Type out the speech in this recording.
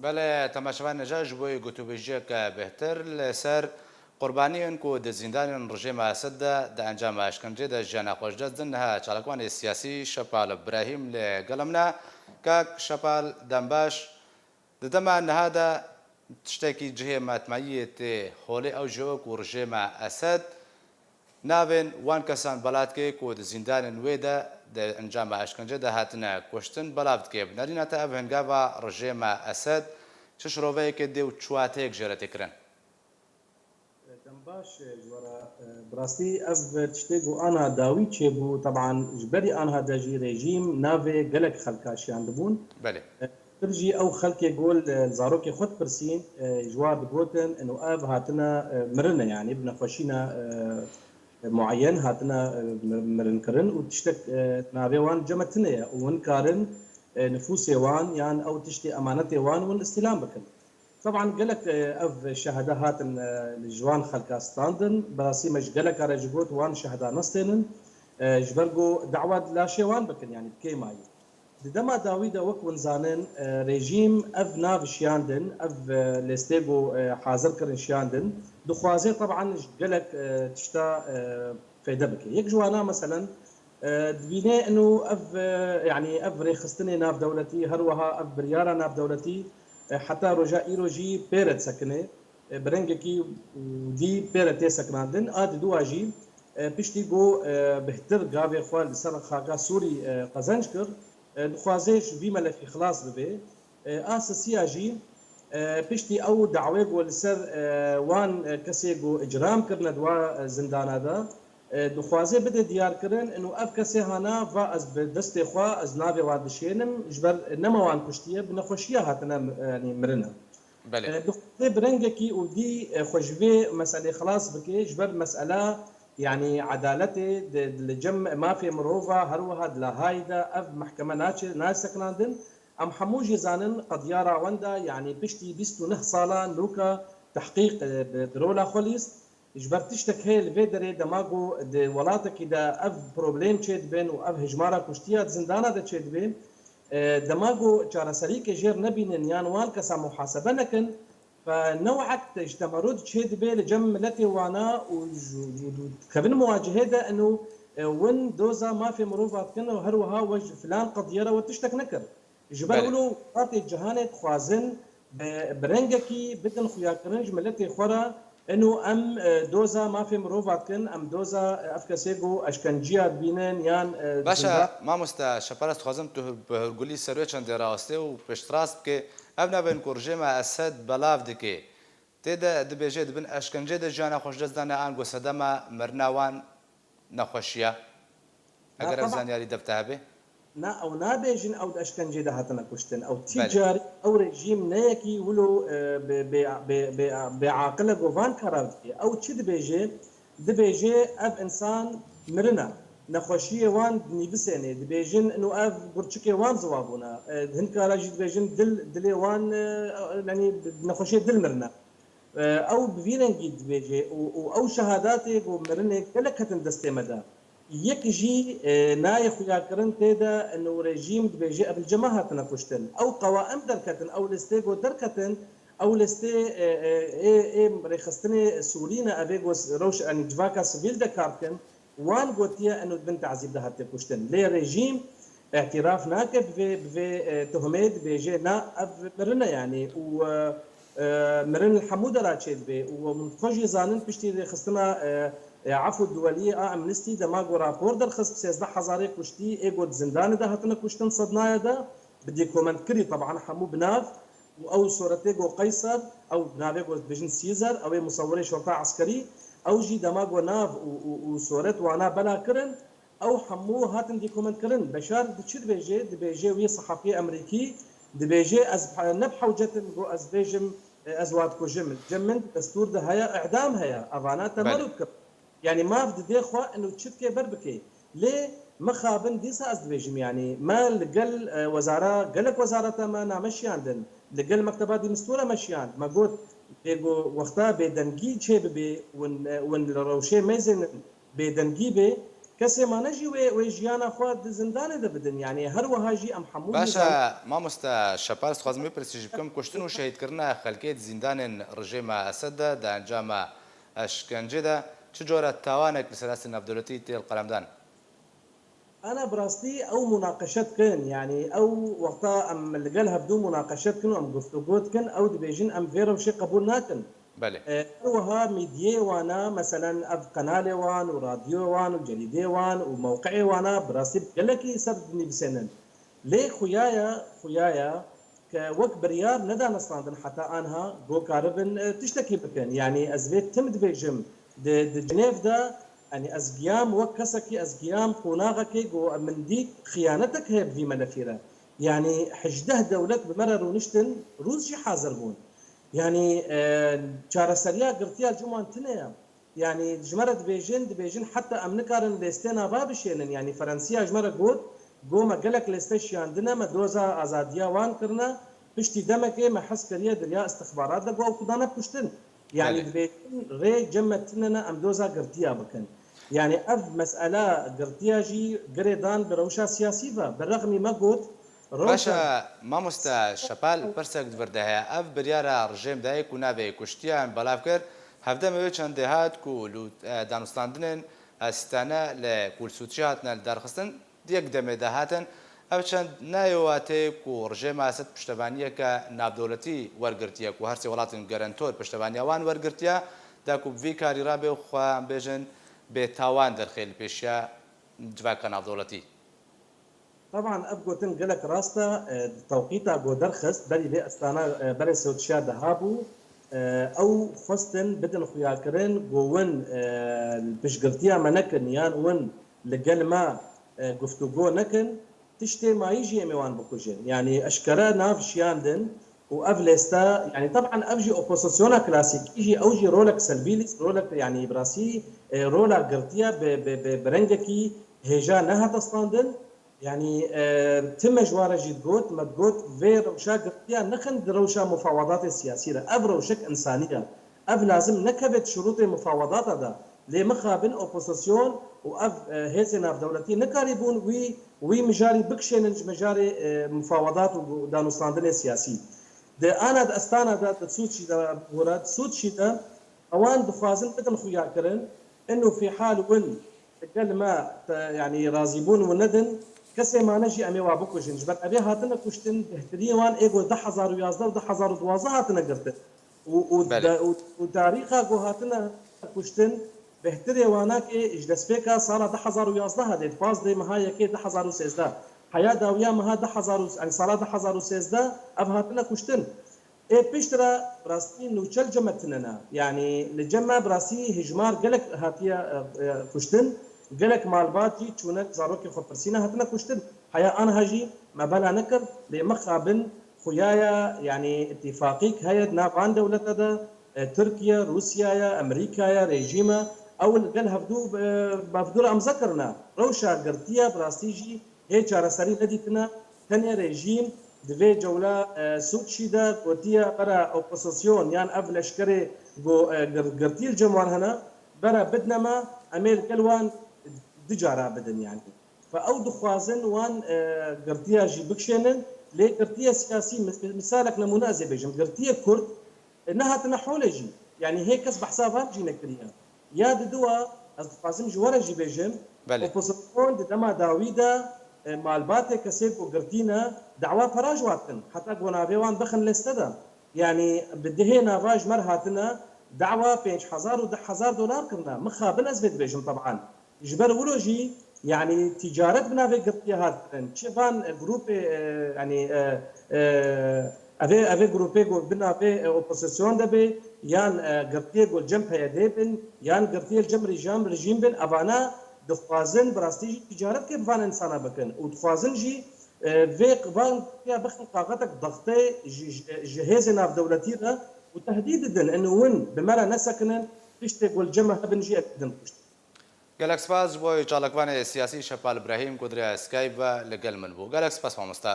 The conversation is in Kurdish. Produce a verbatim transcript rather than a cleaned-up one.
Belê, temaşevanên hêja, ji bo gotûbêjiyeke bêhtir li ser qurbaniyên ku di zîndanên rejîma Esed de di encama eşkencê de jiyana xwe ji dest din, niha çalakvanê siyasî Şepal Birahîm li gel min e. Kak Şepal, dem baş. Di dema niha de tiştekî cihê matmayiyê tê holê, ew jî ew ku rejîma Esed navên wan kesan belav dike ku di zîndanên wê de di encama eşkence de hatine kuştin belav dike. Bi nerîna te ev hingava rejîma Esed çi şiroveyekê dê û çi wateyek jê re tê kirin? Dem baş, e, ji we re, e, bi rastî ev tiştê ku anha dawî çêbû, teban ji berî anha de jî rejîm navê gelek xelka şiyandibûn. Belê. E, pir jî ew xelkê ku li zarokê xwe dipirsîn, e, ji wan digotin, ino ev hatine, e, mirine, yanî bi nexweşîna, e, e, mueyen hatine, e, mir-, mirinkirin û tiştek, e, navê wan cem e tune ye û hûn karin, e, nifûsê wan yan ew tiştê emanetê wan hûn îstîlam bikin. Teban gelek, e, ev şehada hatin, e, li ji wan xelka standin. Bi rastî me ji geleka re jî got wan şehada nestênin, e, ji ber ku dawa di laşê wan bikin, yanî bi kêmayî. Di dema dawî de wek hûn zanin, e, rejîm ev nav şiyandin, ev, e, lêstê ku, e, hazir kirin şiyandin, dixwaze teban ji gelek, e, tişta, e, feyde bike. Yek ji wana meselen, e, dibîne ino ev, e, yanî ev rêxistinê navdewletî, her wiha ev biryara navdewletî, e, heta roja îro jî pê re disekine, e, bi rengekî dî pê re tê sekinandin. A diduwa jî, e, piştî ku, e, bêhtir gavê xwe li ser xaka Sûrî, e, qezenc kir, e, dixwaze ji vî melefî xilas bibe. E, a sisiya jî, e, piştî ew dawê ku li ser, e, wan, e, kesê ku icram kirine di wa, e, zindana de, e, dixwaze bide diyarkirin, ino ev kesê hana va ez bi destê xwe, ez navê wan dişênim, ji ber nema wan kuştiye, bi nexweşiya hatine, e, yanî mirine. Belê. E, dixwaze bi rengekî û dî, e, xwe ji vê meselê xilas bike, ji ber mesela, yanî edaletê di, di li cem mafê mirova, her wiha di Lahayê de ev mehkeme naçe-, nasekinandin. Em hemû jî zanin qediyara wenda, yanî piştî bîst û neh sala nûka tehqîq, e, bi, bi rola xwe lîst. Ji ber tiştek heye li vê derê dema ku di welatekî de ev problem çêdibin û ev hejmara kuştiya di zindana de çêdibe, e, dema ku çareserîkê jêr nebînin yan wan kesa muhasebe nekin, fe newek te-, ji temerud çêdibe li cem miletê wana û ji, û, û dikevin muwacihê de ino, e, win doza mafê mirova dikin û her wiha we ji filan qediye re we tiştek nekir. Ji ber Belê. wilo welatê cihanê dixwazin bi, bi rengekî bidin xuyakirin ji miletê xwe re, ino em, e, doza mafê mirova dikin, em doza, e, ev kesê ku eşkenciya dibînin yan, e, Baş e, zindan- mamoste Şepal, ez dixwazim tu hur-, bi hurgulî ser wê çendê rawestê û piştrast bike. Ev navên ku rejîma Esed belav dike, tê de dibêje di bin eşkencê de jiyana xwe ji dest dane, ango sedema mirina wan nexweşiya? Na, Eger ev teba- zanyarî dev te hebe? Na, ew nabêjin ew di eşkencê de hatine kuştin. Ew tî Belê. carî ew rejîm ne yekî wilo, e, bê, bê, bê, bê, bêaqil e ku van kara dike. Ew çi dibêje? Dibêje ev insan mirine. Nexweşiyê wan dinivîsêne. Dibêjin ino ev gurçikê wan ziwa bûne. E, hin kara jî dibêjin dil, dilê wan, e, yanî nexweşiyê dil mirine. E, ew bi vî rengî dibêje û, û ew şehadatê ku mirinê gelek ketin destê me de. Yek jî, e, nayê xuyakirin tê de, ino rejîm dibêje ev li cem me hatine kuştin. Ew qewaim derketin, ew listê ku derketin, ew listê, e, e, ê, ê rêxistinê Sûrî ne, ev ê ku s-, rewş, yanî civaka sivîl de kar dikin, wan gotiye ino di bin tezîb de hatiye kuştin. Lê rejîm îtiraf nake bi vê, bi vê, e, tuhmê, dibêje na, ev mirin e, yanî û, e, e, mirin li hemû dera çêdibe û hûn xwe jî zanin piştî rêxistina, e, e, Efû Duweliyê a Amnesty dema ku rapor derxist bi sêzdeh hezarê kuştî, ê ku di zindanê de hatine kuştin sednaya de, bi dîkomentkirî teban hemû bi nav, û ew soretê ku Qeyser, ew navê ku dibêjin Sîzer, ew ê musewirê şorta eskerî, ew jî dema ku nav û, û, û soret wana bela kirin, ew hemû hatin dîkomentkirin. Beşar di çi dibêje? Dibêje wî sehafiyê Emerîkî, dibêje ez ne bi hewcet im ku ez bêjim, e, ez wa dikujim. Cem min destûr de heye, îdam heye. Evana Belê. temerûd kir. Yanî maf didê xwe ino çi dike ber bike. Lê mixabin dîsa ez dibêjim, yanî me li gel, e, wezara, gelek wezareta me name şiyandin. Li gel mekteba dîmistûra me şiyand. Me got, bê ku wexta bêdengî çêbibe, win, e, win li rewşê mêzên bêdengî bê, Kesê mane jî wê, wê jiyana xwe di zindanê de bidin. Yanî her wiha jî em hemû Baş e, nizam- mamoste Şepal, dixwazim wê pirsî jî bikim. Kuştin û şehîdkirina xelkê di zîndanên rejîma Esed de, di encama eşkencê de çi cora tawanek li ser astê navdewletî tê li qelemdan? Ana bi rastî ew munaqeşe dikin. Yanî ew wexta em li gel hevdû munaqeşe dikin û em guftûgo dikin, ew dibêjin em vê rewşê qebûl nakin. Belê. E, her wiha mîdyê wana, meselen ev qenalê wan û radyoyê wan û cerîdê wan û mewqeyê wana bi rastî gelekî ser dinivîsênin. Lê xuya ye, xuya ye ke wek biryar nedane standin heta anha ku karibin, e, tiştekî bikin. Yanî ez vê tim dibêjim, di, di Cinêv de, yanî ez giyam wek kesekî, ez giyam qonaxekê ku min dît xiyanetek heye bi vî melefî re. Yanî hejdeh dewlet bi me re rûniştin, Rûs jî hazir bûn. Yanî, e, çareseriya girtiya li cem wan tune ye. Yanî ji me re dibêjin, dibêjin heta em nikarin lêstê nava bişênin. Yanî Ferensiya ji me re got, got me gelek lêste şiyandine, me doza azadiya wan kirine, piştî demekê me hez kiriye derya istixbarat de, got ew ku dane kuştin. Yanî Belê. Dibêjin rê cem me tune ne, em doza girtiya bikin. Yanî ev mesela girtiya jî girê dan bi rewşa siyasî ve. Bi rexmî me got, Baş e, mamoste Şepal, pirsek di vir de heye. Ev biryara rejîm dayê ku navê kuştiyan belav kir, hevdemê wê çendê hat ku li, e, danûstandinên, e, sîstane li ku li Sûçî hatine lidarxistin, di yek demê de hatin. Ev çend nayê watê ku rejîma Esed piştevaniyeke navdewletî wergirtiye ku her sê welatên garantor piştevaniya wan wergirtiye, da ku bi vî karî rabe û xwe em bêjin bêtawan derxê li pêşiya civaka navdewletî. Teban ev gotin gelek rast e, e, di tewqîta ku derxist, berî vê estana, e, berê Sûçiya de habû, e, ew xwestin bidin xuyakirin ku win, e, piştgirtiya me nekin yan win li gel me, e, guftûgo nekin, tiştê mayî jî em ê wan bikujin. Yanî eşkere nav şiyandin, û ev lêste, yanî teban ev jî opozisyona klasîkî jî, ew jî rolek selbî lîst, rolek, yanî bi rastî, e, rola girtiye bi, bi, bi, bi rengekî hêja nehate standin. Yanî, e, tim me ji wan re jî digot, me digot vê rewşa girtiya nexin di rewşa mufawedatê siyasî re. Ev rewşek însanî ye. Ev lazim nekeve di şurûtê mufawadata de. Lê mixabin opozisyon û ev, e, hêzên navdewletî nikarîbûn wî, wî mijarî bikişênin ji mijarê, e, mufawedat û danûstandinê siyasî. Di ana di estana de, di Sûçî de, bûra di Sûçî de, ewan dixwazin bidin xuyakirin, inu fîhal win li gel me, te, yanî razîbûn win nedin, kesê mane jî em ê wa bikujin. Ji ber evê hatine kuştin, bêhtirî wan ê ku du hezar û yazdeh û du hezar û duwazdeh hatine girtin. Û, û, Belê. De, û, û tarîxa ku hatine kuştin, bêhtirê wanakê ji destpêka sala du hezar û yazdeh de, pazdeh meha yekê du hezar û sêzdeh. Heya dawiya meha du hezar û, yanî sala du hezar û sêzdeh ev hatine kuştin. Ê pişt re rastî nûçe li cem me tune ne. Yanî li cem me bi rastî hijmar gelek hatiye, e, e, kuştin, gelek malbat jî çûne zarokê xwe pirsîne hatine kuştin. Heya anha jî me bela nekir, lê mixabin xuya ye, yanî îtîfaqîk heye di nav van dewlete de, e, Tirkiye, Rûsya ye, Amerîka ye, rejîm e. Ew li gel hevdû, e, bi hevdû re amze kirine. Rewşa girtiye bi rastî jî hê çareserî nedîtine, tenê rejîm di vê cewla, e, Sûçî de gotiye bera opozisyon yan ev leşkerê ku, e, gir-, girtî li cem wan hene, bera bidine me, em ê li gel wan du cara bidin yanî. Fe ew dixwazin wan, e, girtiya jî bikişênin, lê girtiye siyasî, mis-, misalek nemûne ez ê bêjim, girtiyê Kurd, e, nehatine holê jî. Yanî hê kes behsa van jî nekiriye. Ya diduwa, ez dixwazim ji we re jî bêjim, Belê. Opozisyon di dema dawî de, e, malbatê kesê ku girtî ne, dawa pera ji wan dikin. Heta ku navê wan bixin lêste de. Yanî bi dihê nava ji me re hatine, dawa pênc hezar û deh hezar dolar kirine. Mixabin ez vê dibêjim teban. Ji ber wilo jî, yanî tîcaret bi navê girtiye hat kirin. Çi van, e, grûpê, e, yanî, e, e, evê, evê grûpê ku bi navê, e, opozisyon de bê, yan, e, girtiyê ku li cem P Y D bin, yan girtiyê li cem rejîm, rejîm bin, evana dixwazin bi rastî jî tîcaretkê bi van însana bikin û dixwazin jî, e, vê van ya bixin kaxetek dextê ji, ji, ji hêzên navdewletî re û tehdîd didin, in win bi me re nesekinin, tiştê ku li cem me hebin jî em ê bidin kuştin. Gelek spas ji bo çalakvanê siyasî Şepal Îbrahîm ku di rêya Skype ve li gel min bû. Gelek spas mamoste.